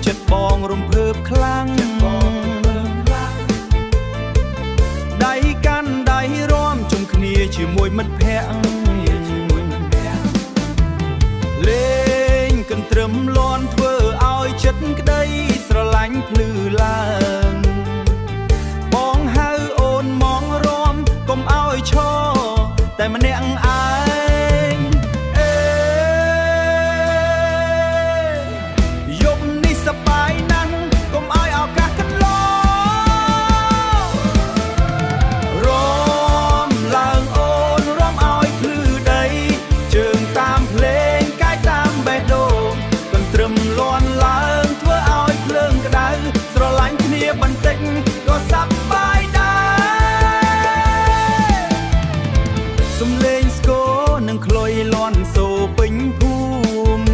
ចិត្តបងរំភើបខ្លាំងដៃកាន់ដៃរាំជុំគ្នាជាមួយមិត្តភក្តិលេងកន្ទ្រឹមលាន់ធ្វើឲ្យចិត្តក្តីស្រឡាញ់ភ្លឺឡើងបងហៅអូនមងរាំកុំឲ្យឈរតែម្នាក់ឯងអេយប់នេះសប្បាយណាស់កុំឲ្យឱកាសកន្លង រំឡើងអូនរំឲ្យភ្លឺដីជើងតាមភ្លេងកាយតាមបេះដូងកន្ទ្រឹមលាន់ឡើងធ្វើឲ្យភ្លើងក្តៅស្រឡាញ់គ្នាបន្តិចក៏សប្បាយដែរសំលេងស្គរនិងខ្លុយលាន់សូពេញភូមិ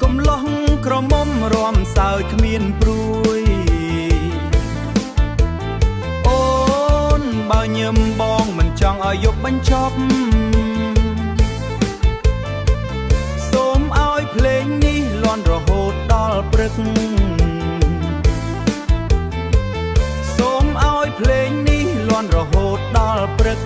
កំឡោះក្រមុំរំសើចគ្មានព្រួយ អូនបើញឹមបងមិនចង់ឲ្យយប់បញ្ចប់សូមឲ្យភ្លេងនេះលាន់រហូតដល់ព្រឹកសូមឲ្យភ្លេងនេះលាន់រហូតដល់ព្រឹក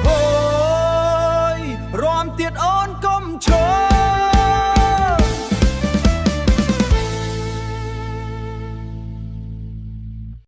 ហូយរាំទៀតអូនកុំឈ